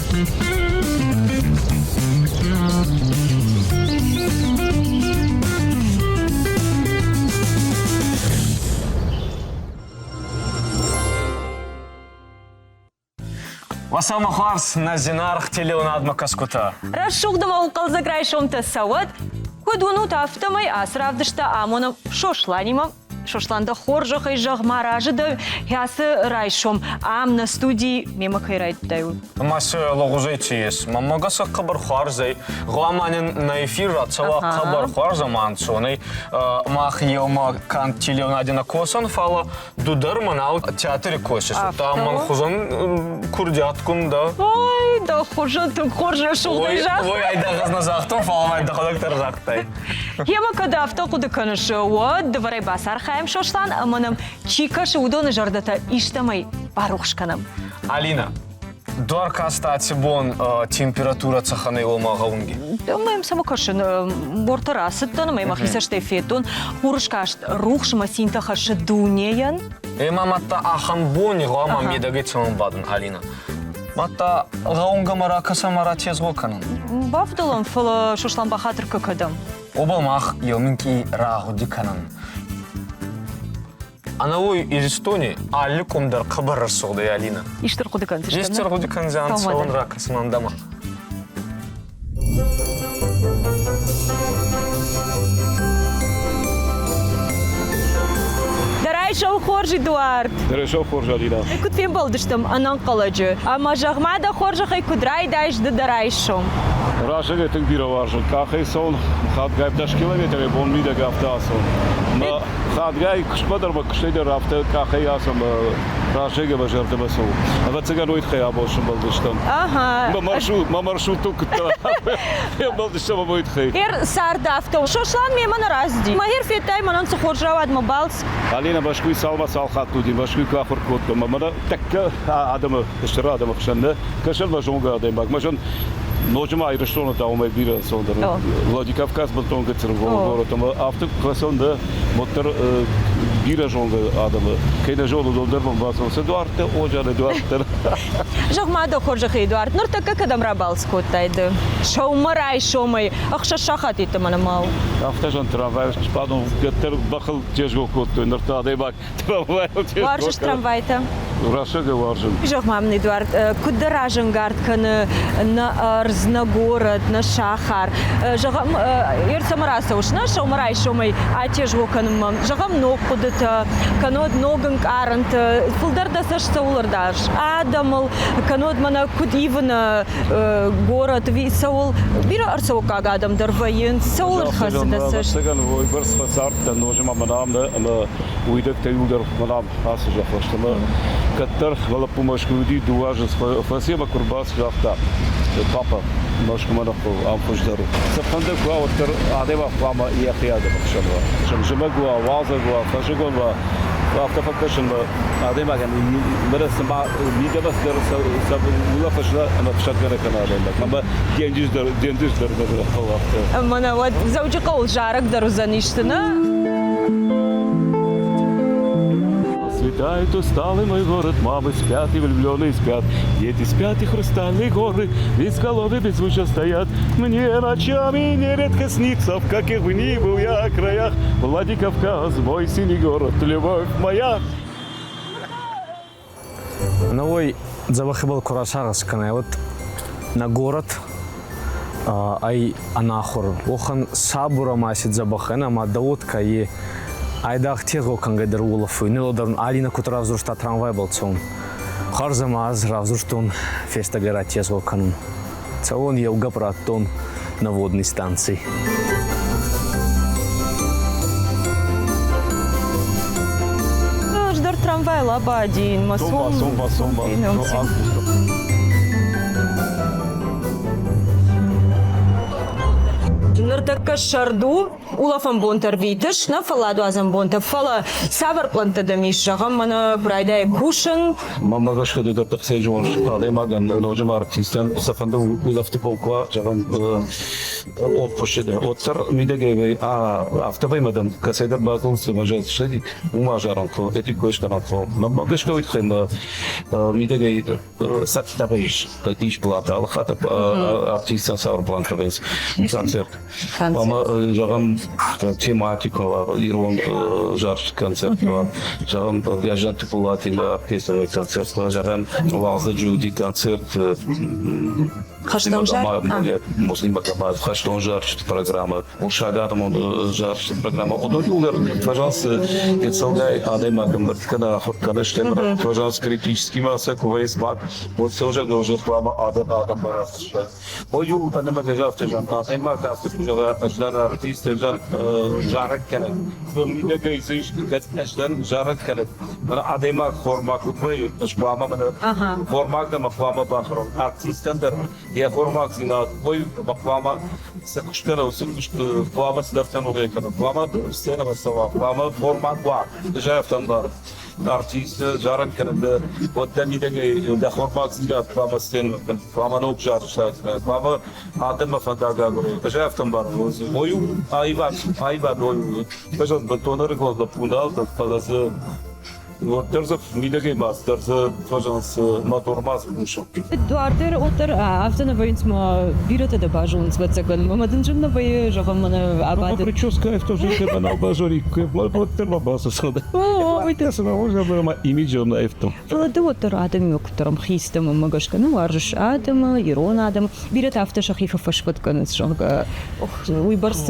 Уасамӕ хуарз, нӕ зинаргъ телеуынадмӕ кӕсгутӕ. Рӕсугъд ӕмӕ хъӕлдзӕг райсомтӕ цӕуӕд. Куыд уынут, афтӕмӕй ацы равдыста амонӕм Сосланимӕ. Сослан, дӕ хорзӕхӕй зӕгъ, ма разы дӕ ацы райсом ам нӕ студийы мемӕ кӕй райдыдтай, уый. Ма сӕ лӕгъузӕй ци ес? Мӕнмӕ гӕсгӕ хъӕбӕр хуарз ӕй. Гъуамӕ нин нӕ эфир рацӕуа хъӕбӕр хуарз ӕма ӕнцонӕй. Мах еумӕ канд телеунади нӕ косӕн, фалӕ Ду дӕр мӕнау театри косис, удта мӕн хузӕн курдиатгун дӕ. Ой, дӕ хузӕн тынг хорз рӕсугъдӕй загътай. Ой, айдагъ ӕз нӕ загътон, фал мӕ дӕхуӕдӕг дӕр загътай. Емӕ кӕд афтӕ хъуыды кӕныс, уӕд дывӕрӕй бацархайӕм Сослан ӕмӕ нӕм чи кӕсы, уыдоны зӕрдӕтӕ истӕмӕй барухс кӕнӕм. Алина, Дуар каст бон температурӕ цӕхӕнӕй уомӕ гъӕунги? Мӕм цӕмӕ кӕсын, бортӕ рацыдтӕн ӕмӕ мӕхи цӕстӕй федтон, хурыскаст рухсмӕ цинтӕ хӕссы дунейӕн. Ӕма мадта ахӕм бони гъӕуама медӕгӕй цӕмӕн бадун, Алина? Мадта гъӕунгӕмӕ ракӕсӕ ӕма ратезгъо кӕнӕн. Бавдӕлӕн, фӕлӕ Сослан бахатыр кӕдӕм? Обал мах еу минкъий рагъуди кӕнӕн. Ӕнӕуой Иристони алли къум дӕр хъӕбӕр рӕсугъд ӕй, Алинӕ. Исты рхъуыды кӕндзыстӕм? Исты рхъуыды кӕндзиан, цӕуӕн ракӕсын ӕндӕмӕ. Дӕ райсом хорз, Эдуард! Дӕ райсом хорз, Алинӕ! Куыд фембӕлдыстӕм ӕнӕнхъӕлӕджы? Ӕмӕ зӕгъ-ма дӕ хорзӕхӕй, куыд райдайыс ды дӕ райсом? Разӕгӕй тынг бирӕ уарзын. Къахӕй цӕуын, хатгай 10 километрӕй бон мидӕг афтӕ ацӕуын. Мӕ Хатгай куыстмӕ дӕр мӕ куыстӕй дӕр афтӕ къахӕй ацӕм разӕй ӕмӕ зӕрдӕмӕ цӕуы. Ӕвӕццӕгӕн уый тыххӕй абон сӕмбӕлдыстӕм. Ага. Мӕ маршрут, мӕ маршрутыл куыддӕр фембӕлдыстӕм ӕмӕ уый тыххӕй. Гер цард афтӕ. Сослан мемӕ нӕ рацыди. Мӕ федтай, мӕнӕн цы хорз рауад мӕ балц. Алина Мӕскуыйы цалмӕ цал хатт уыди, Мӕскуыйы куы ахуыр кодтон, мӕнӕ тӕккӕ адӕмы, стыр адӕмы хсӕн нӕ кӕсӕн мӕ зонгӕ адӕймаг. Мӕ зӕн ноджы ма Ирыстоны та уымӕй бирӕ ӕнцондӕр. Владикавказ бынтон гыццыл город ӕмӕ афтӕ куы фӕцӕуын дӕ, уӕддӕр бирӕ зонгӕ адӕмы, кӕй нӕ зоны, уыдон дӕр мӕм бацӕуынц. Эдуардтӕ, Оджан Эдуардтӕ. Зӕгъ-ма дӕ хорзӕхӕй, Эдуард, ныртӕккӕ кӕдӕм рабалц кодтай ды? Сӕумӕрайсомӕй 6 сахат йеддӕмӕ нӕма у. Афтӕ зӕн трамвай сбадон, кӕддӕр бӕхыл тезгъо кодтой, ныр та адӕймаг трамвайыл тезгъо Уарзыс трамвайтӕ? Рӕсӕгӕй уарзын. Зӕгъ-ма мын, Эдуард, куыд дӕ разӕнгард кӕны нӕ ӕрдз, нӕ горӕт, нӕ сахар? Зӕгъӕм, ӕрцӕмӕ рацӕуыс нӕ сӕумӕрайсомӕй атезгъо кӕнынмӕ? Зӕгъӕм, ног хъуыдытӕ, кӕннод ног ӕнкъарӕнтӕ, фылдӕр дӕ цӕст цӕуыл ӕрдарыс? Адӕмыл, кӕннод мӕнӕ куыд ивы нӕ горӕт, цӕуыл бирӕ ӕрцӕуӕггаг адӕм дӕр вӕййынц, цӕуыл ӕрхӕцы дӕ цӕст? Ӕвӕццӕгӕн, уыйбӕрц фӕцардтӕн, ноджы ма мӕн ам нӕ ӕмӕ уидӕгтӕ иуылдӕр мӕн ам ацы зӕххыл сты. Ӕмӕ кӕддӕр мӕ лӕппу Мӕскуы уыди, дыууӕ азы фӕци ӕмӕ куы рбацыд, загъта, папа, Мӕскуымӕ нӕ хъӕуы, ам хуыздӕр у. Цыфӕнды куы уа, уӕддӕр адӕймаг хъуамӕ йӕхи адӕмы хсӕн уа. Зымӕг уа, уалдзӕг уа, фӕззыгон уа, афтӕ фӕкӕсын мӕ адӕймагӕн мӕнӕ цыма мидӕмӕ цыдӕр сӕ улӕфыс нӕ ӕмӕ фсӕдгӕ нӕ кӕны адӕймаг. Ӕмӕ денджыз дӕр, денджыз дӕр нӕ хъӕуы афтӕ. Мӕнӕ уӕд Дзӕуджыхъӕуыл зарӕг дӕр уыдзӕн исты, нӕ? Светает усталый мой город, мамы спят и влюбленные спят. Дети спят и хрустальные горы, безголовые беззвучно стоят. Мне ночами нередко снится, в каких бы ни был я краях. Владикавказ, мой синий город, любовь моя. Ӕнӕуой дзӕбӕхибӕл ку расагъӕс кӕнай, уӕд нӕ горӕт ӕй ӕнахур. Уӕхӕн сабур ӕма си дзӕбӕх ӕн ӕма дӕ уод ка е айдагъ тегъо кӕнгӕй дӕр уолӕфуй. Нелодӕрун Алина куд равзурста трамвайбӕл цӕун. Хуарз ӕма ӕз равзурстон фестӕгӕй ратезгъо кӕнун. Цӕуон еу гӕпп радтон на водной станции. Ӕз дӕр трамвайыл абадин, мӕ Сомба, сомба, сомба. Ныртӕккӕ сӕрд у. Улӕфӕн бонтӕ ӕрвитыс, нӕ фӕлладуадзӕн бонтӕ, фӕлӕ цавӕр пълӕнттӕ дӕм ис, зӕгъӕм, мӕнӕ райдайы кусын? Мӕнмӕ гӕсгӕ ды дӕр ӕхсӕзон адӕймагӕн, ноджы ма артистӕн сӕ фӕнды улӕфты бон куы уа, зӕгъӕм, отпусчы дӕр, уӕддӕр мидӕгӕй афтӕмӕй мӕ дӕм кӕцӕйдӕр базоныс, ӕмӕ зӕгъыс, уым азарӕн хъӕуы, этикой скӕнӕн хъӕуы. Мӕнмӕ гӕсгӕ уый тыххӕй мӕ мидӕгӕй цӕттӕ ис, ис плантӕ, алы хатт артисттӕн цавӕр плантӕ вӕййынц, концерт. Ӕмӕ зӕгъӕм, тематикӕ ирон зарджыты концерт, зӕгъӕм, Гӕззаты Пулатимӕ оркестровый концерт, зӕгъӕм, уалдзӕджы уыди концерт Хӕстон зард? Муслим Магомаев хӕстон зарджыты программӕ, уырыссаг адӕмон зарджыты программӕ. Уыдон иууылдӕр, пожалуйста, гыццылгай адӕймаг ӕмбырд кӕны, ахуыр кӕны, стӕй, пожалуйста, критический масса куы вӕййынц, уӕд сӕ уже хъуамӕ адӕм барастысты. Ой, ӕнӕмӕнгӕй афтӕ зӕгъ, адӕймаг афтӕ куы зӕгъа, ӕз дӕр артист, ӕз дӕр зарӕг кӕнын. Мидӕгӕй дзы ис, кӕд ӕз дӕр зарӕг кӕнын. Адӕймаг хормаг куыд вӕййы, ӕз хъуамӕ мӕнӕ хормаг ӕмӕ хъуамӕ бахӕрон. Артистӕн дӕр йӕ хормагдзинад уый ӕмӕ хъуамӕ цы куыст кӕна, уыцы куыст хъуамӕ цыдӕртӕ ногӕй кӕна, хъуамӕ сценӕмӕ цӕуа, хъуамӕ хормаг уа. Ӕз афтӕ ӕмбарын. Артист зарӕг кӕнын, уӕд дӕ мидӕгӕй дӕ хормагдзинад хъуамӕ сценӕмӕ кӕн, хъуамӕ ног зарджытӕ кӕнай, хъуамӕ адӕммӕ фӕндаг агурай. Ӕз афтӕ ӕмбарын, уый у аивад, аивад уый у. Ӕз бынтон ӕрыгон лӕппу нал дӕн, фӕлӕ дзы уӕддӕр дзы мидӕгӕй ма цыдӕр дзы фӕзынынц мотор ма дзы кусы. Дуардӕр уӕддӕр афтӕ нӕ вӕййынц ма бирӕтӕ дӕ базонынц, ӕвӕццӕгӕн. Ӕмӕ дын зын нӕ вӕййы, зӕгъӕм, мӕнӕ абадын. Прическа тоже нал базони, уӕддӕр ма бацыд. Имиджы аивтон. Фӕлӕ ды уӕддӕр адӕмимӕ куыддӕр ӕмхиц дӕ, мӕнмӕ гӕсгӕ, нӕ уарзыс адӕмы, ирон адӕмы. Бирӕтӕ афтӕ сӕхи фӕфӕсвӕд кӕнынц, зӕгъгӕ, уыйбӕрц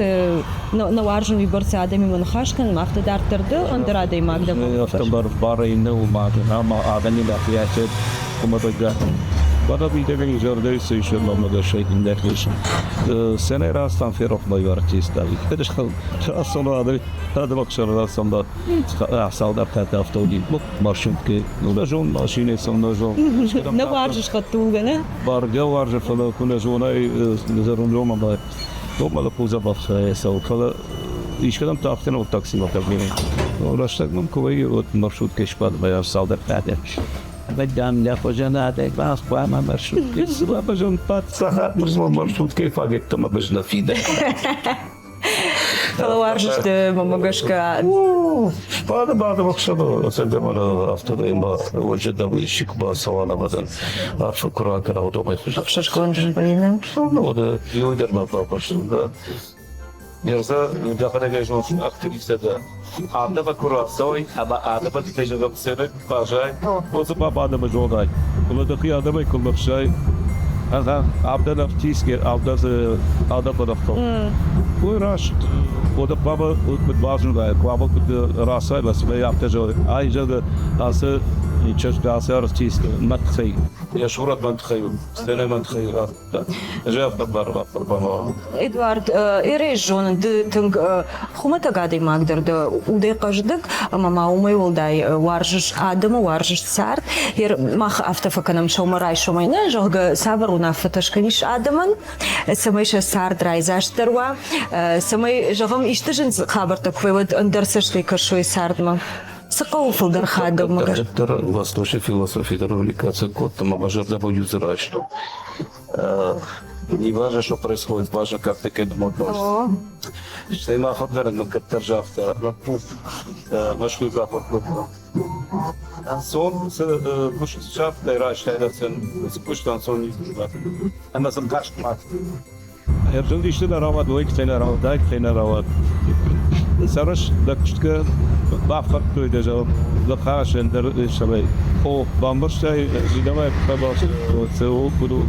нӕ уарзын, уыйбӕрц адӕмимӕ ныхас кӕнын, афтӕ дарддӕр ды ӕндӕр адӕймаг дӕ. Афтӕ барӕй нӕу мадӕн ӕмӕ адӕмимӕ хиатӕ хуымӕтӕгӕ. Бадабитӕгӕн зӕрдӕй цы ис, ӕмӕ гӕсӕй иннӕ хис. Сценӕй растан ферох мой артист. Цалдӕр хатты афтӕ уыди. Маршрутки. Ну, нӕ зон, машинӕ цӕуын нӕ зон. Нӕ уарзыс хӕдтулгӕ, нӕ? Бӕргӕ уарзы, фӕлӕ куы нӕ зонай, зӕронд ӕмӕ домӕ лӕппу дзӕбӕх цӕуы, фӕлӕ искӕдӕм та афтӕ нӕ таксимӕ фӕбирӕ. Рӕстӕг мӕм куы вӕййы, уӕд маршруткӕйы сбадын цалдӕр хатты. Дам, нӕ хуызӕн адӕймаг хъуамӕ маршруткӕйы цыма паддзахад маршруткӕйы фаг ӕмӕ бызна фидӕ. Фӕлӕ уарзыс ды, мӕнмӕ гӕсгӕ. Бады, бады, ӕхсӕвы ӕцӕгдӕр афтӕ ӕмӕ уӕджы давлищик бацӕуа ӕмӕ арфӕ куы ракӕна, уыдонӕй хуыздӕр. Ӕхсызгон зын вӕййы. Ну, иуӕй дӕр мӕ бафӕрсын, да. Мирза, дӕхӕдӕг ӕй зоныс, актрисӕ дӕ. Адӕмӕ куы рацӕуай ӕмӕ адӕмӕн кӕй зӕгъӕм сценӕ куы хъазай, уӕд дзы бабадӕмӕ зонай. Фӕлӕ дӕхи адӕмӕй куы лӕхсай, авдӕн артистке, авдӕн адӕмӕн ӕххӕл. Уый раст, уӕдӕ хъуамӕ куыд базонай, хъуамӕ куыд расай, цӕмӕй афтӕ зӕгъай, ай зӕгъы, ацы чызг, ацы артист мӕ тыххӕй. Йӕ сурӕт мӕн тыххӕй у, сценӕ мӕн тыххӕй радта. Эдуард, Эрӕй зонын, ды тынг хуымӕтӕг адӕймаг дӕр дӕ, удӕй хъӕздыг, ӕмӕ ма уымӕй уӕлдай уарзыс адӕмы, уарзыс цард. Мах афтӕ фӕкӕнӕм сӕумӕрайсомӕй нӕ, зӕгъгӕ, цавӕр уынаффӕтӕ скӕнис адӕмӕн, цӕмӕй сӕ цард райдзастдӕр уа, цӕмӕй, зӕгъӕм, исты зын хабӕрттӕ куы уӕд ӕндӕр цӕстӕй кӕсой цардмӕ. Цы хъӕуы фылдӕр хатт дӕумӕ гӕсгӕ? Дӕр восточной философии дӕр увлекаться кодтам, ӕмӕ зӕрдӕ зӕрдӕ райстон. Не важно, что происходит, важно, как ты к этому относишься. Стӕй ма ахуыргӕнӕг мын кӕддӕр загъта, лӕппу, Мӕскуыйы ахуыр кодта. Ӕнцон цы куыст сӕфтӕй райстай, цы куыст ӕнцон ницы ӕмӕ сын хъаст ма Ӕрзылдисты нӕ рауад, уӕйгуытӕй нӕ рауад, дӕгтӕй нӕ рауад. Цӕрыс дӕ куыстгӕ бафхӕрдтой дӕ зӕгъ, ныхас ӕндӕр цӕмӕй. О, бамбӕрстай, мидӕмӕ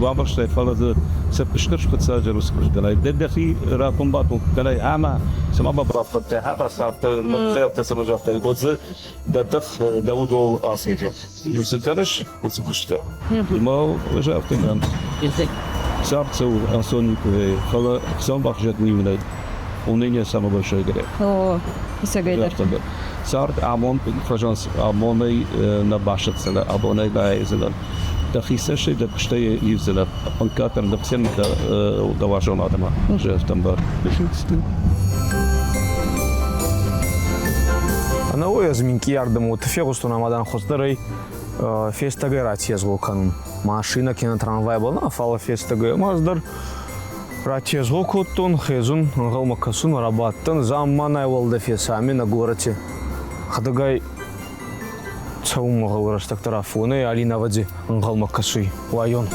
бамбӕрстай, фӕлӕ дзы цы стыр скъуыддзаджы рус куыстгӕнӕй, дӕ дӕхи раком-баком кӕнай ӕмӕ цыма бафхӕрдтай, ӕмӕ цардтӕ, хӕлттӕ цӕмӕ загътай, уӕд дзы дӕ тых дӕ удыл ацыди. Цы кӕныс, уыцы куысты. Ма загътон, цард цӕуы ӕнцон никуы, фӕлӕ Хуыцау бахизӕд уыимӕ уныние самого большое грех. О, ӕцӕгӕйдӕр. Цард амонд фӕзӕнц амонӕй нӕ басӕтдзӕнӕ, абонӕй баидзӕнӕ. Дӕхи цӕстӕй дӕ куыстӕй ивдзӕнӕ, ӕппынкъаддӕр дӕ дӕ уарзон адӕмӕ. Зӕгътӕм бар. Ӕнӕуой ӕз минкъий ардӕм уотӕ фегъустон ӕма дан хуӕздӕр ӕй фестӕгӕй ратезгъо кӕнун. Машинӕ кенӕ трамвайбӕл нӕ, фалӕ фестӕгӕй. Ӕма ӕз дӕр ратезгъо кодтон, хезун, ӕнгъӕлмӕ кӕсун, рабадтӕн, замманай уӕлдӕф ами нӕ горӕти. Хӕдӕгай цӕун гъӕуы рӕстӕгдӕр афонӕй Алинӕ ӕвӕдзи ӕнгъӕлмӕ кӕсуй. Уайон.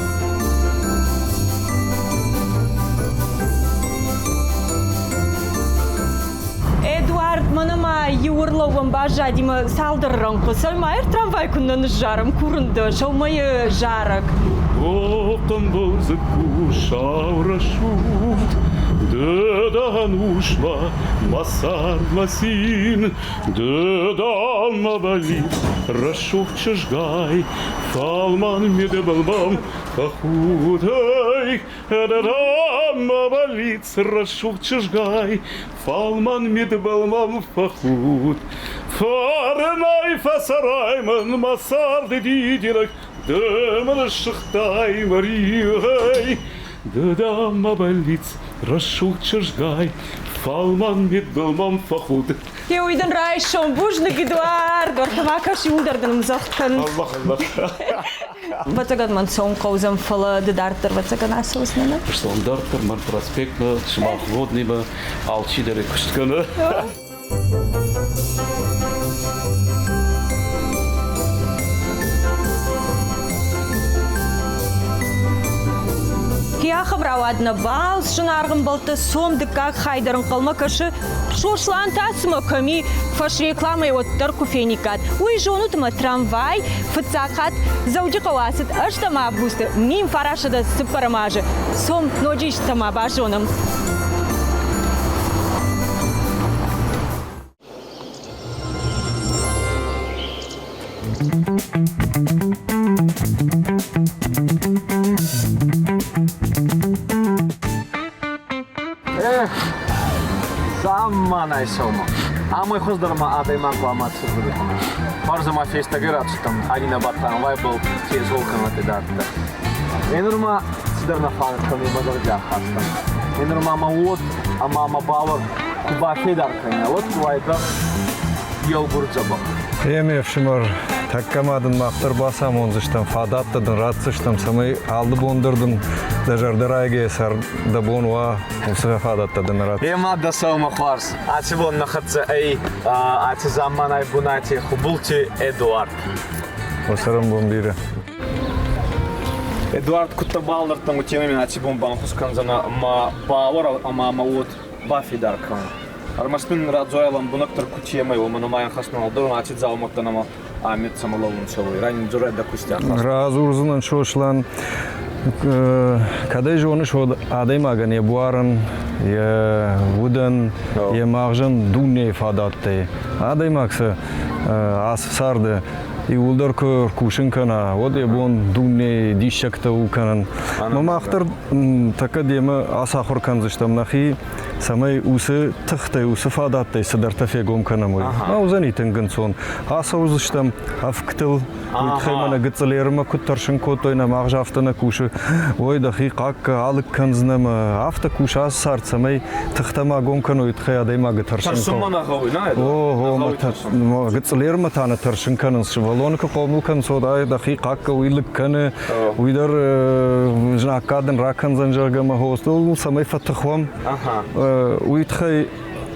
Эдуард, мӕнӕ ма иу ӕрлӕууӕн баззади мӕ цалдӕр рӕнхъы. Цӕй-ма трамвай куыннӕ ныззарӕм, курын дӕ, сӕумӕйы зарӕг. О, хъамбыл дзыкку, сау рӕсугъд, ды дӕн усмӕ, мӕ цард, мӕ цин, ды дӕн мӕ бӕллиц, рӕсугъд чызгай, фӕлмӕн медыбылмӕ фӕхудӕй, ды дӕн мӕ бӕллиц, рӕсугъд чызгай, фӕлмӕн медыбылмӕ фӕхуд. Фӕрнӕй фӕцӕрай мын мӕ царды дидинӕг, ды мын ссыгътай мӕ риуӕй. Ды дӕ мӕ бӕллиц, рӕсугъд чызгай, фӕлмӕн медбылмӕ фӕхуд. Уый дын райсом бузныг, Эдуард! Ӕртӕ кӕс иуылдӕр дын ӕмдзӕгъд кӕн. Аллах, Аллах. Ӕвӕццӕгӕн мӕн цӕуын хъӕудзӕн, фӕлӕ ды дарддӕр ӕвӕццӕгӕн ацӕудзынӕ, нӕ? Стон дарддӕр мӕн проспектмӕ, сымах водныймӕ алчидӕр куыст кӕны. Ахӕм рауад нӕ балц, зынаргъ ӕмбӕлттӕ, сом дыккаг хай дӕр ӕнхъӕлмӕ кӕсы. Сослан та цымӕ кӕм и, фӕсрекламӕйы уӕддӕр куы фениккат. Уый зонут ӕмӕ трамвай фыццаг хатт Дзӕуджыхъӕуы ацыд ӕстӕм августы 1904 азы. Сом ноджы истытӕ ма базонӕм. Эх, замманай сӕумӕ. Амӕй хуыздӕр ма адӕймаг хъуамӕ цыбыр кӕна. Хуарз ӕма фестӕгӕй рацудтӕн, Алинӕ ба трамвайбӕл тезгъо кӕнӕд идарддӕр. Енур ма цидӕр нӕ фагӕ кӕнуй мӕ зӕрди ахастӕн. Енур ма мӕ уод ӕма мӕ бауӕр ку бафедар кӕнинӕ, уӕд уайдӕ еугур дзӕбӕх. Е, ме фсымӕр, тӕккӕ ма дын мах дӕр бацамондзыстӕм, фадӕттӕ дын ратдзыстӕм, цӕмӕй алы бон дӕр дын дӕ зӕрдӕрайгӕ сӕр дӕ бон уа, уыцы фадӕттӕ дын ратдзыстӕм. Е ма дӕ сӕумӕ хуарз. Аци бон нӕ хӕццӕ ӕй аци замманай бунати Хубулти Эдуард. О цӕрӕнбон бирӕ. Эдуард, кудтӕ балдӕрдтӕн, уотемӕй мин аци бон банхус кӕндзӕнӕ ӕма бауӕр ӕма мӕ уод бафедар кӕнун. Ӕрмӕст мин радзорӕ лӕмбунӕгдӕр кутемӕй, уомӕн ӕма ӕнхӕст нӕ аци дзаумӕттӕн ӕма ами цӕмӕ лӕуунцӕ, уой. Ранин дзорӕ дӕ кусти ахаст. Радзурдзынӕн Сослан, кӕдӕй зоныс, уӕд адӕймагӕн йӕ буарӕн, йӕ удӕн, йӕ магъзӕн дунейы фадӕттӕй. Адӕймаг сӕ ацы царды иууылдӕр куы ркусын кӕна, уӕд йӕ бон дунейы диссӕгтӕ у кӕнын. Мӕ мах дӕр тӕккӕ демӕ ацахуыр кӕндзыстӕм нӕхи, цӕмӕй уыцы тыхтӕй, уыцы фадӕттӕй цыдӕртӕ фегом кӕнӕм, уый. Ма уыдзӕни тынг ӕнцон. Ацӕудзыстӕм ӕвгтыл, уый тыххӕй мӕнӕ гыццыл ермӕ куыд тӕрсын кодтой, нӕ магъз афтӕ нӕ кусы. Ой, дӕхи хъахъхъӕ, алыг кӕндзынӕ мӕ афтӕ кус ацы цард, цӕмӕй тыхтӕ ма гом кӕной, тыххӕй адӕймагы тӕрсын Тӕрсынмӕ нӕ гъӕуй, нӕ? О, гыццыл ермӕ та нӕ тӕрсын кӕнынц. Сывӕллоны куы хъомыл кӕнынц, уӕд ай дӕхи хъахъхъӕ, уый лыг кӕны, уый дӕр знаггад ын ракӕндзӕн, зӕгъгӕ, мӕ хостыл цӕмӕй фӕтых уӕм, уый тыххӕй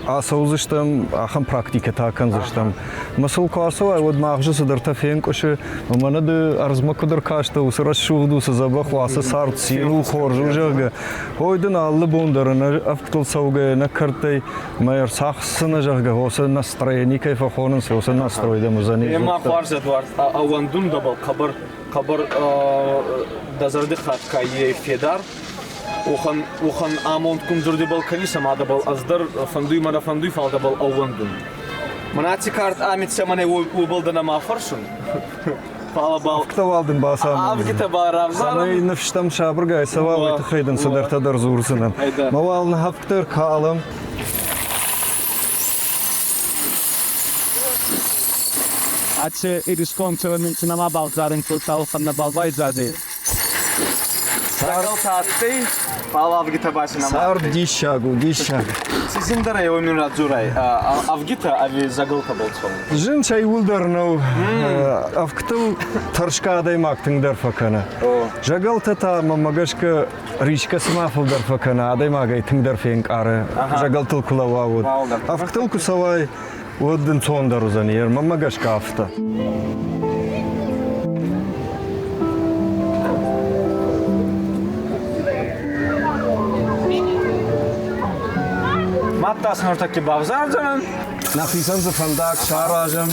ацӕудзыстӕм, ахӕм практикӕтӕ акӕндзыстӕм. Мӕ сыл куы ацӕуай, уӕд магъзы цыдӕртӕ фенкъуысы, мӕнӕ ды ӕрдзмӕ куыд ӕркастӕ, уыцы рӕсугъд, уыцы дзӕбӕх у, ацы цард цин у, хорз у, зӕгъгӕ. Ой дын алы бон дӕр ӕнӕ ӕвгтыл цӕугӕ, нӕ кӕрдтӕй мӕ ӕрцахсдзынӕ, зӕгъгӕ, уыцы настроени кӕй фӕхонынц, уыцы настрой дӕм уыдзӕни. Ема хуарз, Эдуард, ӕууӕндун дӕбӕл хъӕбӕр хъӕбӕр дӕ зӕрдихатт ка ей федар, уӕхӕн, уӕхӕн амондгун дзурдибӕл кӕнис ӕма дӕбӕл ӕз дӕр фӕндуй мӕ нӕ фӕндуй, фал дӕбӕл ӕууӕндун. Мӕн аци карт ами цӕмӕн ӕй, уобӕл дӕ нӕма фӕрсун. Фал бал Ӕвгтӕ уал дын бацамондзынӕн. Ӕвгитӕ ба равзарӕн. Цӕмӕй ныфстӕм сабыргай цӕуа, уый тыххӕй дын цыдӕртӕ дӕр дзурдзынӕн. Мӕ уал нӕ ӕвгтӕ ӕркалӕм. Аци иристон цӕрӕнунци нӕма балзарун кодта, уӕхӕн нӕбал байзадӕй. Зӕгӕлтӕ адтӕй, фал ӕвгитӕ ба си нӕма Цард диссаг у, диссаг. Ци зиндӕр ӕй, уой мин радзорай. Ӕвгитӕ ӕви зӕгӕлтӕбӕл цӕун? Зын сӕ иууылдӕр нӕу. Ӕвгтыл тӕрсгӕ адӕймаг тынгдӕр фӕкӕны. Зӕгӕлтӕ та, мӕнмӕ гӕсгӕ, рисгӕ цыма фылдӕр фӕкӕны, адӕймагӕй тынгдӕр фенкъары, зӕгӕлтыл куы лӕууа, уӕд. Ӕвгтыл куы цӕуай, уӕд ӕнцондӕр уыдзӕни, мӕнмӕ гӕсгӕ афтӕ. Мадта сын нуртӕкки бавзардзӕнӕн. Нӕхицӕн дзы фӕндаг саразӕм.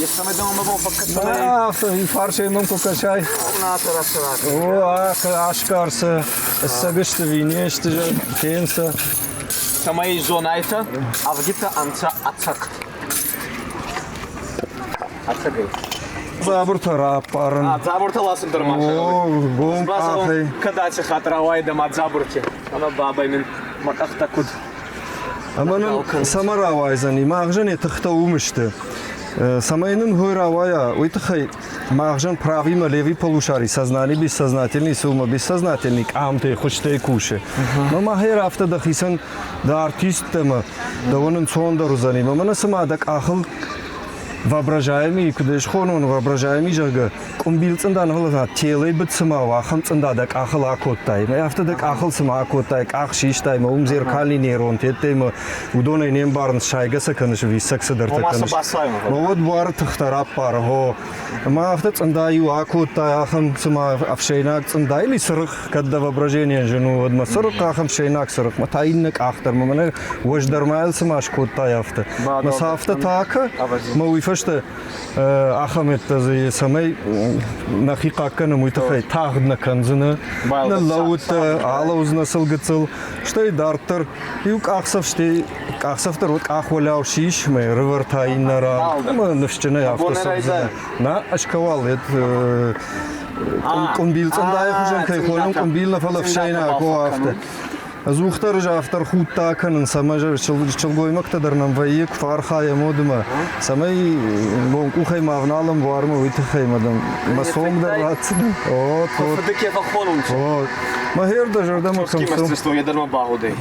Естӕмӕй дӕмӕ мӕ бон фӕккӕсӕнӕй? Афтӕ, фарсӕй мӕм куы кӕсай. О, асгар сӕ, ссӕг сты ви не сты, фен сӕ. Цӕмӕй зонайтӕ, ӕвгитӕ ӕнцӕ ӕцӕг. Ӕцӕгӕй. Дзабыртӕ раппарын. Дзабыртӕ ласын дӕр ма. О, гом къахӕй. Кӕд аци хатт рауайдӕ ма дзабырти. Ӕма бабӕй мин мӕ къӕхтӕ куд Ӕмӕ нын цӕмӕ рауайдзӕни? Магъзӕн йӕ тыхтӕ уым сты. Цӕмӕй нын хой рауайа, уый тыххӕй магъзӕн правимӕ левый полушарий сознание бессознательный цы уымӕ бессознательный къамтӕй, хуызтӕй кусы. Мӕ махӕй афтӕ дӕхицӕн дӕ артисттӕ мӕ дӕуӕн ӕнцондӕр уыдзӕни. Мӕ мӕнӕ цыма дӕ къахыл воображаемый, куыд ӕй схонон, воображаемый, зӕгъгӕ, къуымбил цъында нывӕлӕг телӕй быд цыма у, ахӕм цъында дӕ къахыл акодтай. Афтӕ дӕ къахыл цыма акодтай, къах систай, мӕ уым зеркальный нейрон федтай, мӕ уыдонӕй не мбарынц, сайгӕ сӕ кӕныс, виссӕг цыдӕртӕ кӕныс. Мӕ уӕд буары тыхтӕ раппары, хо. Ӕмӕ афтӕ цъында иу акодтай, ахӕм цыма ӕфсӕйнаг цъында или цырыхъ, кӕд дӕ воображение зын у, уӕд мӕ цырыхъ, ахӕм ӕфсӕйнаг цырыхъ, мӕ та иннӕ къах дӕр, мӕ мӕнӕ уӕздӕр ма цыма скодтай афтӕ. Мӕ сӕ афтӕ та мӕ уый фӕстӕ ахӕмӕттӕ дзы цӕмӕй нӕхи хъахъхъӕнӕм, уый тыххӕй тагъд нӕ кӕндзынӕ, нӕ лӕудтӕ, алӕудзынӕ сыл гыццыл, стӕй дарддӕр иу къахдзӕф, стӕй къахдзӕф дӕр уыд къахуӕлиау сис, мӕ рывӕртӕ иннӕ ран, ӕмӕ ныфсджынӕй афтӕ цӕудзынӕ. Нӕ, ӕз кӕуал, къуымбил цъындайы хуызӕн кӕй хонӕм, къуымбил нӕ, фӕлӕ ӕфсӕйнаг, о, афтӕ. Ӕдзухдӕр ӕз афтӕ рхудт акӕнын, цӕмӕй сылгоймӕгтӕ дӕр нӕм вӕййы, куы фӕархайӕм уӕдмӕ, цӕмӕй гом къухӕй ма ӕвналӕм буармӕ, уый тыххӕй мӕ дӕм мӕ цонг дӕр ратдзынӕн. О, Фыды ке фӕххонунцӕ. О, мӕ хер дӕ зӕрдӕмӕ кӕм цӕуы. Е дӕр мӕ багъудӕй.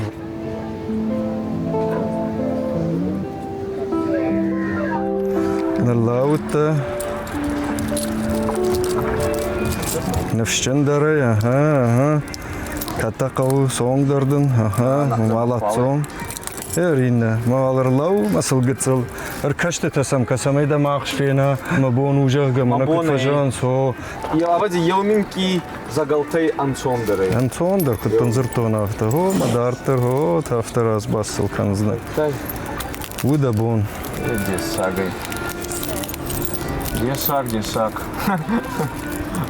Ныллӕудтӕ. Ныфсджындӕрӕй, ага, ага. Кӕддӕ хъӕуы цонг дӕр дын, ага, уалӕццон. Ӕриннӕ, мӕ уал ӕрлӕуу, мӕ сыл гыццыл. Ӕркӕстытӕ сӕм кӕцӕмӕй дӕ махс фена, мӕ бон у, зӕгъгӕ, мӕнӕ куыд фӕзӕгъынц, о. Ӕвӕдзи, еу минкъий зӕгӕлтӕй ӕнцондӕр ӕй. Ӕнцондӕр, куыд дын дзырдтон, афтӕ. О, мӕ дарддӕр, о, афтӕ разбасыл кӕндзынӕ. У дӕ бон. Дессагӕй. Дессаг, дессаг.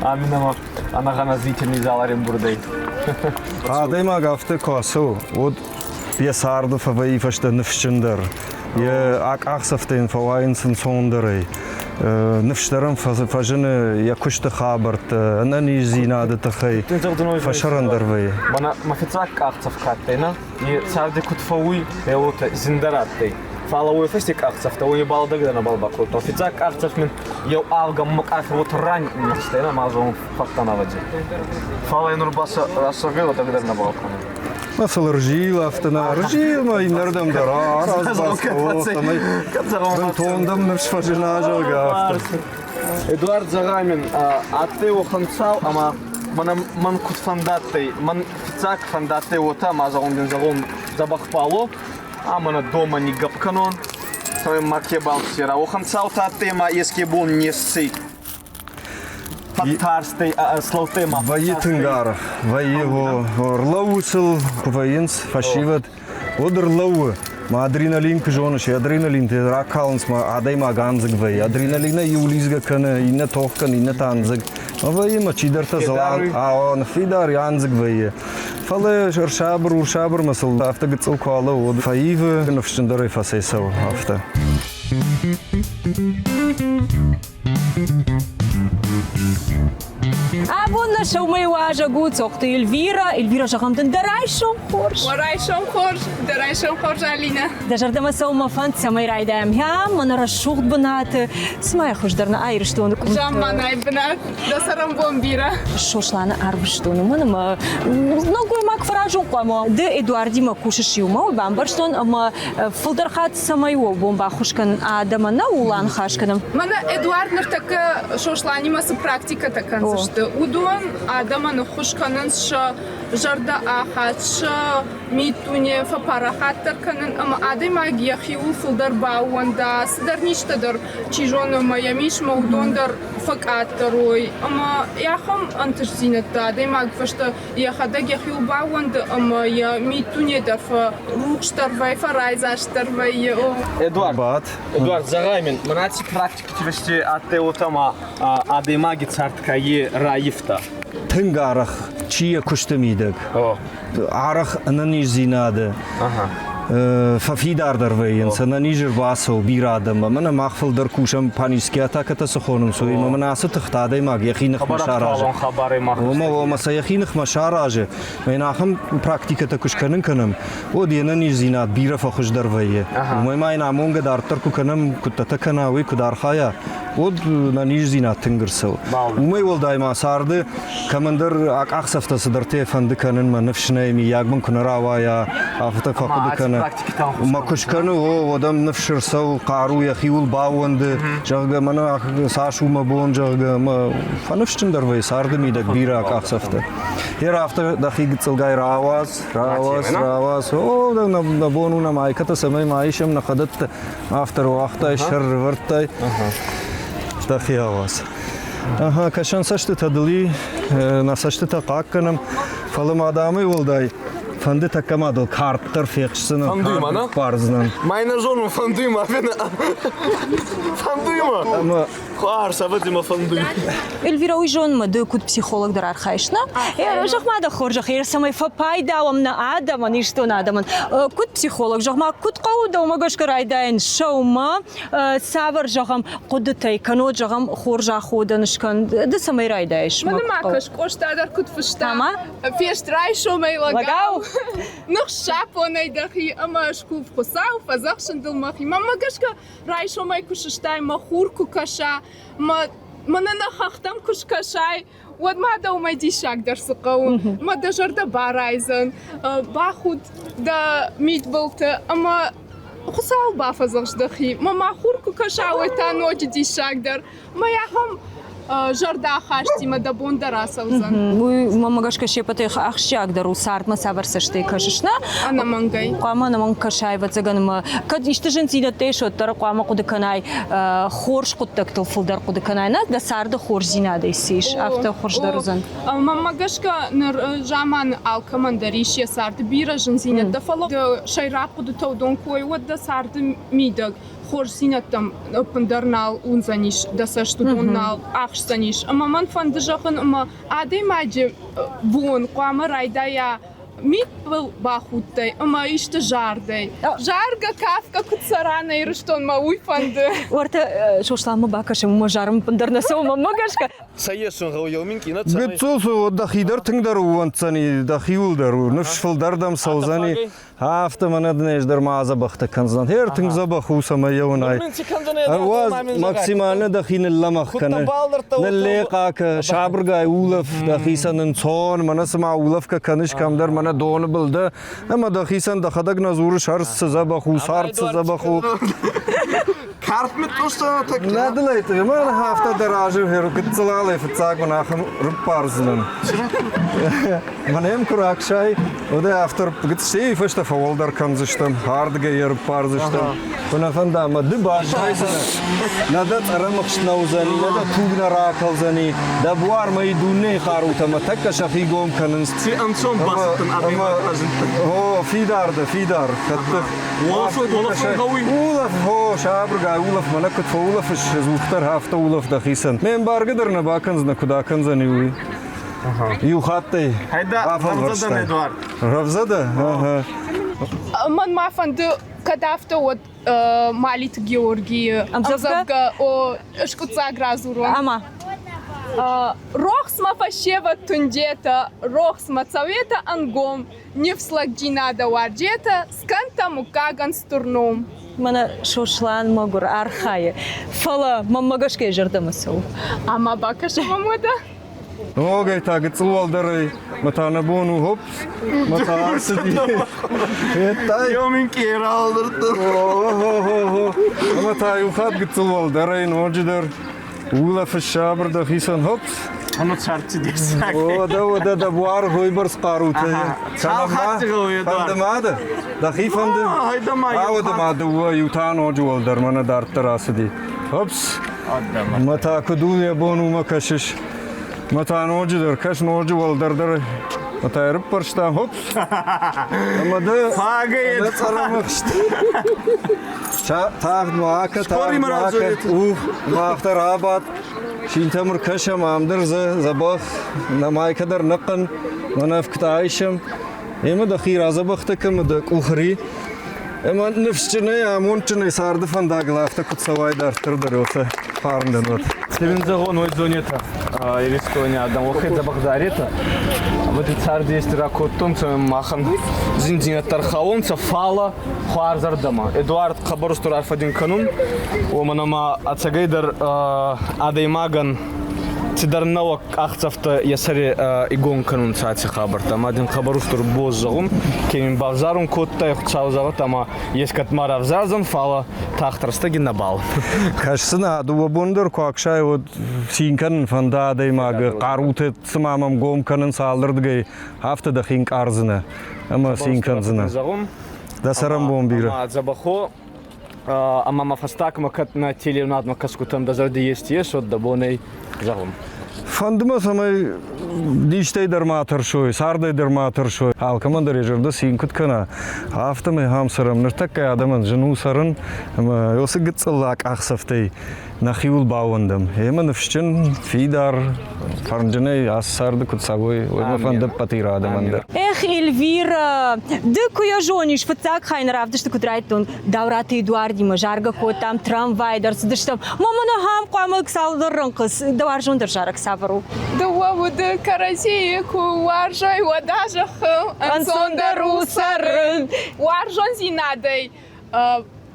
Аминӕмӕ ӕнӕгъӕнӕ зрительный зал ӕрӕмбурдӕй. Адӕймаг афтӕ куы ацӕуы, уӕд йӕ царды фӕвӕййы фӕстӕ ныфсджындӕр, йӕ акъахдзӕфтӕ йын фӕуайынц ӕнцондӕрӕй. Ныфсдӕр ӕм фӕзыны йӕ куысты хабӕрттӕ, ӕнӕниздзинады тыххӕй фӕсӕрӕндӕр вӕййы. Мӕнӕ мӕ фыццаг къахдзӕф куы адтӕй, нӕ, и царди куд фӕууй, гъе уотӕ зиндӕр адтӕй. Фал уой фӕсте къахдзӕфтӕ уони балдӕг дӕр нӕбал бакодтон. Фиццаг къахдзӕф мин еу авгӕ мӕ къахи уотӕ ранихстӕй, ма зон фӕттӕн ӕвӕдзи. Фал ӕй нур ба расӕгъел дӕр нӕбал кӕнун. Ма сыл ӕрзил афтӕ нӕ ӕрзил ма иннӕрдӕм дӕр араз-баз бынтондӕм ныфс фӕзына, зӕгъгӕ, афтӕ. Эдуард Загамин адтӕй уӕхӕн цау ӕма мӕнӕ мӕн куд фӕндадтӕй, мӕн фиццаг фӕндадтӕй уотӕ, ма зӕгъун дин зӕгъун дзӕбӕх пало, а мӕнӕ дома ниггӕпп кӕнон, цӕмӕй макебал сера. Уӕхӕн цаутӕ адтӕй ӕма еске бон не ссӕй. Фӕттарстӕй, слӕудтӕй ма. Вӕййы тынг арӕх. Вӕййы, ӕрлӕууы сыл, куы вӕййынц фӕсивӕд, уӕд ӕрлӕууы. Ма адреналин куы зоныс, адреналин ракалынц, ма адӕймаг андзыг вӕййы. Адреналинӕй иу лидзгӕ кӕны, иннӕ тох кӕны, иннӕ та андзыг. Вӕййы ма чидӕртӕ зылан, ныффидар, андзыг вӕййы. Фӕлӕ ӕрсабыр у, сабырмӕ сыл афтӕ гыццыл куы алӕууы, уӕд фӕивы, ныфсджындӕрӕй фӕцӕйцӕуы афтӕ. Абон нӕ сӕумӕйы уазӕг у Цохъты Эльвира. Эльвира, зӕгъӕм дын дӕ райсом хорз. Уӕ райсом хорз, дӕ райсом хорз, Алинӕ. Дӕ зӕрдӕмӕ цӕуы мӕ фӕнд, цӕмӕй райдайӕм мӕнӕ рӕсугъд бынаты. Цымӕ хуыздӕр нӕ Ирыстоны къуымты. Замманай бынат, дӕ цӕрӕнбон бирӕ. Сосланы арвыстон, уымӕн ӕмӕ нӕлгоймаг фӕразон хъуамӕ. Ды Эдуардимӕ кусыс иумӕ, уый бамбӕрстон, ӕмӕ фылдӕр хатт цӕмӕй у бон баххуыс кӕнын адӕмӕн, нӕ ууыл аныхас кӕнӕм. Мӕнӕ Эдуард ныртӕккӕ Сосланимӕ цы практикӕтӕ кӕндзысты, уыдон адӕмӕн ӕххуыс кӕнынц сӕ зӕрдӕахаст, сӕ миддуне фӕпарахатдӕр кӕнын ӕмӕ адӕймаг йӕхиуыл фылдӕр баууӕнда, цыдӕр низтӕ дӕр, чи зоны, ӕмӕ йӕм ис, ӕмӕ уыдон дӕр фӕкъаддӕр уой. Ӕмӕ ахӕм ӕнтыстдзинӕдтӕ адӕймаг фӕстӕ йӕхӕдӕг йӕхиуыл баууӕнды ӕмӕ йӕ миддуне дӕр фӕрухсдӕр вӕййы, фӕрайдзастдӕр вӕййы. Эдуард, Бат. Эдуард, зӕгъай мин, мӕнӕ ци практикити фӕсте адтӕй уотӕ ма адӕймаги цард ка е раййивта? Тынг арӕх чи йӕ куысты мидӕг, арӕх ӕнӕниздзинады фӕфидардӕр вӕййынц, ӕнӕниз ӕрбацӕуы бирӕ адӕммӕ. Мӕнӕ мах фылдӕр кусӕм панические атакӕтӕ цы хонынц, уыимӕ мӕнӕ ацы тыхтӕ адӕймаг йӕхи ныхмӕ саразы. Ома, ома сӕ йӕхи ныхмӕ саразы. Мӕнӕ ахӕм практикӕтӕ куы скӕнын кӕнӕм, уӕд йе нӕниздзинад бирӕ фӕхуыздӕр вӕййы. Уымӕй ма йын амонгӕ дарддӕр куы кӕнӕм, куыдтӕтӕ кӕна, уый куыд архайа, уӕд нӕниздзинад тынг ӕрцӕуы. Уымӕй уӕлдай ма царды кӕмӕндӕр акъахдзӕфтӕ цыдӕртӕ фӕнды кӕнын, мӕ ныфс нӕй, миййаг мын куы нӕ рауайа, афтӕ фӕхъуыды кӕны. Мӕ куы скӕны, о, уӕд ӕм ныфс ӕрцӕуы, хъару йӕхиуыл баууӕнды, зӕгъгӕ, мӕнӕ цас у мӕ бон, зӕгъгӕ, ӕмӕ фӕныфсджындӕр вӕййы царды мидӕг бирӕ акъахдзӕфтӕ. Гъер афтӕ дӕхи гыццылгай рауадз, рауадз, рауадз. О, нӕ бон у нӕ майкӕтӕ цӕмӕй ма исӕм, нӕ хӕдӕттӕ афтӕ руагътай, сӕр рывӕрдтай. Дӕхи ауадз. Ага, кӕсӕн цӕстытӕ дыл и, нӕ цӕстытӕ хъахъхъӕнӕм, фӕлӕ ма дӕмӕй уӕлдай фӕнды тӕккӕ ма дыл кард дӕр фехсдзынӕн, Фӕнды ма, нӕ? бардзынӕн. Ма нӕ зонун, фӕнды ма, фӕнды ма. Ӕмӕ Хуарз, ӕвӕдзи мӕ фӕндуй. Эльвира, уый зонынмӕ ды куыд психолог дӕр архайыс, нӕ? Зӕгъ-ма дӕ хорзӕх, цӕмӕй фӕпайда уӕм нӕ адӕмӕн, ирыстон адӕмӕн. Куыд психолог, зӕгъ-ма, куыд хъӕуы дӕумӕ гӕсгӕ райдайын сӕумӕ, цавӕр, зӕгъӕм, хъуыдытӕй, кӕннод, зӕгъӕм, хорз аходӕн скӕн, ды цӕмӕй райдайыс? Мӕнӕ ма кӕс, Къоста дӕр куыд фыста. Ӕмӕ? Фест райсомӕй лӕгау, ныхссапонӕй дӕхи ӕмӕ скув Хуыцау, фӕдзӕхсын дыл мӕхи. Мӕнмӕ гӕсгӕ, райсомӕй куы сыстай, мӕ хур куы кӕса, мӕ мӕнӕ нӕ хӕхтӕм куы скӕсай, уӕд ма дӕумӕ диссагдӕр цы хъӕуы? Мӕ дӕ зӕрдӕ барайдзӕн, бахуд дӕ мидбылты ӕмӕ Хуыцауыл бафӕдзӕхс дӕхи. Мӕ ма хур куы кӕса, уӕд та ноджы диссагдӕр. Мӕ ахӕм зӕрдӕахастимӕ дӕ бон дӕр ацӕудзӕн. Уый мӕнмӕ гӕсгӕ се ппӕтӕй ахсджиагдӕр у цардмӕ цавӕр цӕстӕй кӕсыс, нӕ? Ӕнӕмӕнгӕй. Хъуамӕ ӕнӕмӕнг кӕсай, ӕвӕццӕгӕн, ӕмӕ кӕд исты зындзинӕдтӕ ис, уӕддӕр хъуамӕ хъуыды кӕнай хорз хъуыддӕгтыл фылдӕр хъуыды кӕнай, нӕ? Дӕ царды хорздзинадӕй цы ис, афтӕ хуыздӕр уыдзӕн. Мӕнмӕ гӕсгӕ ныр заманы алкӕмӕн дӕр ис йӕ царды бирӕ зындзинӕдтӕ, фӕлӕ сӕйраг хъуыдытӕ уыдон куы уой, уӕд дӕ царды мидӕг хорздзинӕдтӕм ӕппындӕр нал уындзӕнис, дӕ цӕст уыдон нал ахсдзӕнис. Ӕмӕ мӕн фӕнды зӕгъын, ӕмӕ адӕймаджы бон хъуамӕ райдайа мидбыл бахудтӕй ӕмӕ исты зардӕй. Заргӕ, кафгӕ куыд цӕра нӕ Ирыстонмӕ, уый фӕнды. Уӕртӕ Сосланмӕ бакӕсӕм, уымӕ зарын ӕппындӕр нӕ цӕуы мӕнмӕ гӕсгӕ. Цӕййесун гъӕуй еу минкъий нӕ цӕмӕй? Гыццыл цы дӕхи дӕр тынгдӕр ууӕнддзӕни, дӕхиуыл дӕр у, ныфс фылдӕр дӕм цӕудзӕни. Афтӕ мӕнӕ дын ӕз дӕр ма адзӕбӕхтӕ кӕндзынӕн. Гъер тынг дзӕбӕх у, цӕмӕй йӕ уынай. Ӕруадз, максимально дӕхи ныллӕмӕгъ кӕны. Ныллехъа кӕ, сабыргай улӕф, дӕхицӕн ӕнцон, мӕнӕ цыма улӕфгӕ кӕныс кӕмдӕр, мӕнӕ доны был дӕ, ӕмӕ дӕхицӕн дӕхӕдӕг нӕ дзурыс, ӕрдз цы дзӕбӕх у, цард цы дзӕбӕх у. Нӕ дыл ӕй мӕн афтӕ дӕ разы гыццыл алӕй фыццаг мын ахӕм рыппардзынӕн. Мӕнӕ йӕм куы раксай, уӕд ӕй афтӕ гыццей фӕстӕ фӕуӕлдӕр кӕндзыстӕм, ардыгӕй йӕ рыппардзыстӕм. Куы нӕ фӕнда, ӕмӕ ды баззайдзынӕ. Нӕ дӕ цъӕрӕмыхст нӕ уыдзӕни, нӕ дӕ туг нӕ ракӕлдзӕни, дӕ буар мӕй дунейы хъарутӕ мӕ тӕккӕ сӕхи гом кӕнынц. Ци ӕнцон бацыдтӕн адӕймаг разындтӕн. О, фидар дӕ, фидар, кӕддӕр. Гъӕуй. Улӕф, хо, сабыргай улӕф, мӕнӕ куыд фӕулӕфыс, ӕдзухдӕр афтӕ улӕф дӕхицӕн. Ме мбаргӕ дӕр нӕ бакӕндзынӕ, куыд акӕндзӕни, уый. Иу хаттӕй афӕлвӕрстай. Рӕвдзӕ дӕ? Мӕн ма фӕнды, кӕд афтӕ, уӕд Малиты Георгийы ӕмдзӕвгӕ о скъуыддзаг радзурон. Ӕма? Рохсмӕ фӕсевӕд тундетӕ, рохсмӕ цӕуетӕ ӕнгом, нифслӕгдзийнадӕ уарзетӕ, скӕнтӕ муггагӕн стур ном. Мӕнӕ Сослан мӕгуыр архайы, фӕлӕ мӕнмӕ гӕсгӕ йӕ зӕрдӕмӕ цӕуы. Ӕма бакӕсӕм уӕдӕ. Ногӕй та гыццыл уӕлдӕрӕй мӕ та нӕ бон у, хоп, мӕ та ацыди. Федтай? О-хо-хо-хо. Ӕмӕ та иу хатт гыццыл уӕлдӕрӕй ноджыдӕр улӕфыс сабыр дӕхицӕн, хоп. Оно царди дессаг. О, дӕ, дӕ, дӕ буар хойбӕрц хъарутӕ. Цал хатты гъӕуы Фӕнды ма дӕ? Дӕхи фӕнды? Ауӕдӕ ма дыууӕ, иу та ноджы уӕлдӕр мӕнӕ дарддӕр ацыди. Опс! Мӕ та куыд у йӕ бон, уымӕ кӕсыс. Мӕ та ноджыдӕр кӕс, ноджы уӕлдӕр дӕр. Мӕ та ӕрыппӕрста, хопс! Ӕмӕ дӕ дӕ цъӕрӕмыхст. Тагъд ма акӕ, тагъд ма акӕ. Уф, ма афтӕ рабад. Синтӕм ӕркӕсӕм, ам дӕр дзы дзӕбӕх, нӕ майкӕ дӕр ныхъхъын, мӕнӕ ӕфгтӕ айсӕм. Ӕмӕ дӕхи радзӕбӕхтӕ кӕм дӕ къухри. Ӕмӕ ныфсджынӕй, амондджынӕй царды фӕндагыл афтӕ куыд цӕуай дарддӕр дӕр, уотӕ фарн дӕн уӕд. Цивин зӕгъон, уой зонетӕ Иристони адӕм, уӕхе дзӕбӕх даретӕ. Вот и царди ести ракодтонцӕ махӕн зиндзийнӕдтӕ ӕрхауонцӕ, фалӕ хуарзӕрдӕмӕ. Эдуард хъӕбӕр устур арфӕ дин кӕнун, уомӕн ӕма ӕцӕгӕйдӕр адӕймагӕн цидӕр нӕуӕг къахдзӕфтӕ йӕ сӕри игон кӕнунцӕ аци хабӕрттӕ. Ӕма дин хъӕбӕр устур боз зӕгъун, ке мин бавзарун кодтай, Хуцау зӕгъӕд, ӕма ескӕд ма равзардзӕн, фалӕ тагъд рӕстӕги нӕбал. Кӕсдзынӕ, дыууӕ бон дӕр куы аксай, уӕд цин кӕнын фӕнда адӕймагы хъарутӕ цыма мӕм гом кӕнынц алырдыгӕй, афтӕ дӕхи нкъардзынӕ ӕмӕ цин кӕндзынӕ. Зӕгъун. Дӕ цӕрӕнбон бирӕ. Ӕма дзӕбӕх ӕма ма фӕстагмӕ кӕд нӕ телеунадмӕ кӕсгутӕн дӕ зӕрди ести ес, уӕд дӕ бон ӕй зӕгъун. Фӕнды мӕ, цӕмӕй низтӕй дӕр ма тӕрсой, цардӕй дӕр ма тӕрсой. Алкӕмӕн дӕр йӕ зӕрдӕ цин куыд кӕна, афтӕмӕй ахӕм цӕрӕм. Ныртӕккӕ адӕмӕн зын у цӕрын, ӕмӕ уыцы гыццыл акъахдзӕфтӕй нӕхиуыл баууӕндӕм. Ӕмӕ ныфсджын, фидар, фӕрнджынӕй ацы царды куыд цӕуой, уый мӕ фӕнды ӕппӕт иры адӕмӕн дӕр. Эх, Эльвира, ды куы йӕ зонис, фыццаг хай нӕ равдысты куыд райдтон, Даураты Эдуардимӕ заргӕ кодтам, трамвай дӕр цыдыстӕм. Мӕ ахӕм хъуамӕ цалдӕр рӕнхъы дӕ уарзондӕр зарӕг цавӕр у? Дыууӕ уды кӕрӕдзийы куы уарзой, уӕд а зӕххыл ӕнцондӕр у цӕрын. Уарзондзинадӕй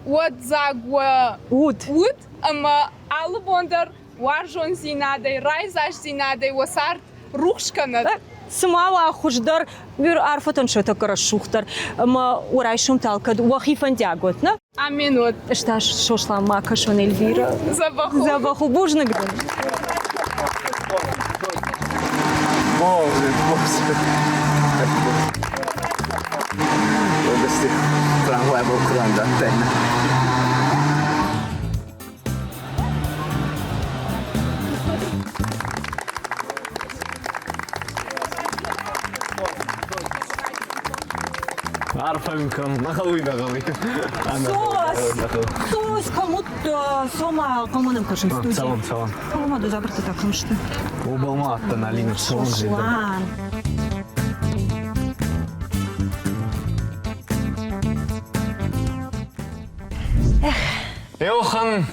уӕд дзаг уӕ уд. Уд ӕмӕ алы бон дӕр уарзондзинадӕй, райдзастдзинадӕй уӕ цард рухс кӕнӕд. Цыма уа хуыздӕр, уыр арфӕтӕн сӕ тӕккӕ рӕсугъддӕр ӕмӕ уӕ райсом та алкӕд уӕхи фӕндиаг уӕд, нӕ? Амен уӕд. Ӕз та Сослан ма кӕсон Эльвира. Дзӕбӕх у. Дзӕбӕх у. Бузныг дын. Боже, боже. Области трамвай был Kur'an'dan. Арфӕ кӕн, нахалуй нахалуй. Сос! Сос, кому сома кому кашин студия. Целом, целом. Кому до забрати так хмшти. Обалматта на линию Сослан. Еухан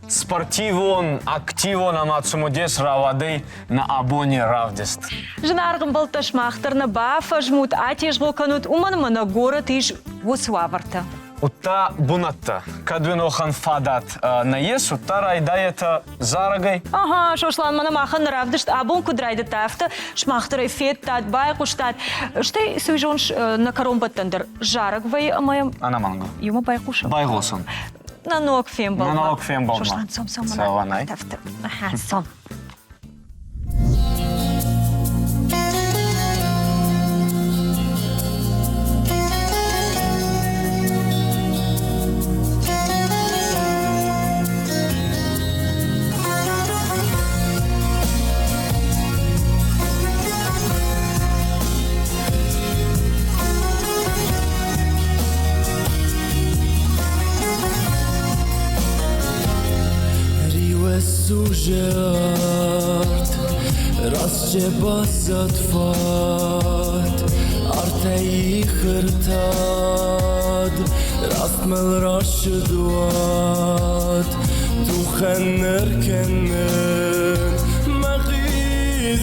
спортивон, активон ӕма цумудес рауадӕй нӕ абони равдист. Зынаргъ ӕмбӕлттӕ, сымах дӕр нӕ бафӕзмут, атезгъо кӕнут, уымӕн ӕмӕ нӕ горӕты ис уыцы уавӕртӕ. Удта бунӕттӕ. Кӕд уин уӕхӕн фадат нӕййес, удта райдайетӕ зарӕгӕй. Ага, Сослан, мӕнӕ махӕн нӕ равдыст абон куыд райдыдта, афтӕ сымах дӕр ӕй федтат, байхъуыстат. Стӕй, цы зоныс, нӕ кӕронбӕттӕн дӕр зарӕг вӕййы ӕмӕ йӕм Ӕнӕмӕнгӕ. иумӕ байхъусӕм. Байгъосун. На ног фембӕлдмӕ. На ног фембӕлдмӕ. Сослан, цом, цом, Цӕуӕнай. Ага, цом.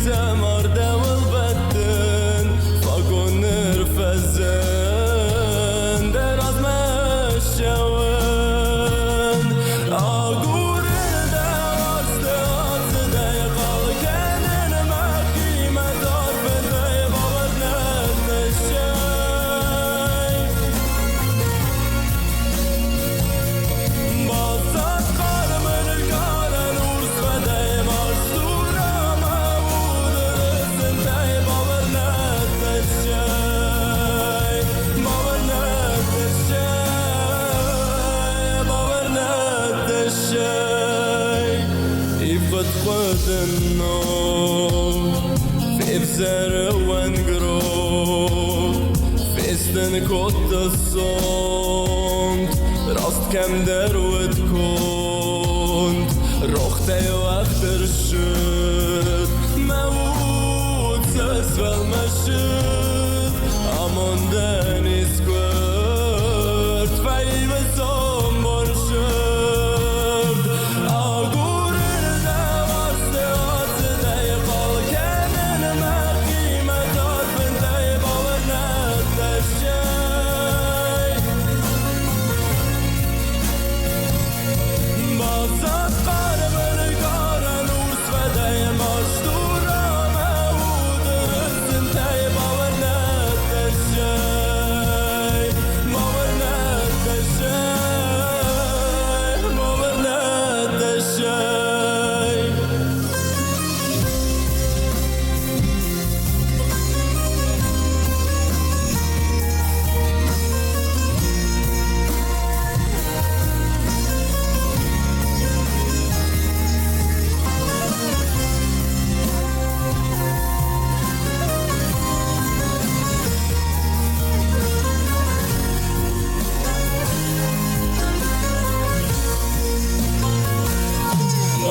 Хъизӕмар дӕуыл бӕттын, Фагон ныр фӕзын, Дӕ размӕ ссӕуын. Агурын дӕ уарзты ацыдӕй, Хъал кӕнын мӕхимӕ тарфынтӕй, Бауырнӕд ныссӕй. Баззад хъарм ныккарӕн урс фӕдӕй, Мастур ӕмӕ уды рысынтӕй, Бауырнӕд ныссӕй, бауырнӕд ныссӕй, бауырнӕд ныссӕй. Ивгъуыд хъуыды ног февзӕры уӕнгрог, Фестын кодта сонт, раст кӕмдӕр уыд конд. Рохтӕй уӕгъд ӕрсыд, мӕ уд сфӕлмӕцыд. Амондӕн искуырд фӕивы сомбон сырд. Агурын дӕ уарзты ацыдӕй, хъал кӕнын мӕхимӕ тарфынтӕй, бауырнӕд ныссӕй. Баззад хъарм ныккарӕн урс фӕдӕй, Мастур ӕмӕ уды рысынтӕй, Бауырнӕд ныссӕй, бауырнӕд ныссӕй, бауырнӕд ныссӕй.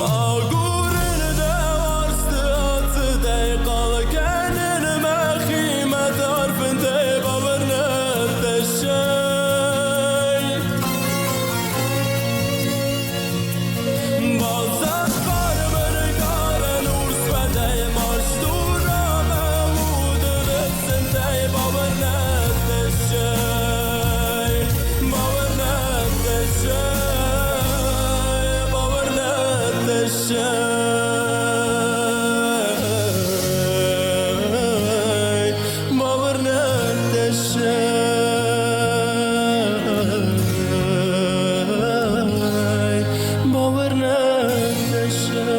Агурын дӕ уарзты ацыдӕй, Хъал кӕнын мӕхимӕ тарфынтӕй, Бауырнӕд ныссӕй. Баззад хъарм ныккарӕн урс фӕдӕй, Мастур ӕмӕ уды рысынтӕй, Бауырнӕд ныссӕй, бауырнӕд ныссӕй, бауырнӕд ныссӕй, бауырнӕд ныссӕй, бауырнӕд ныссӕй.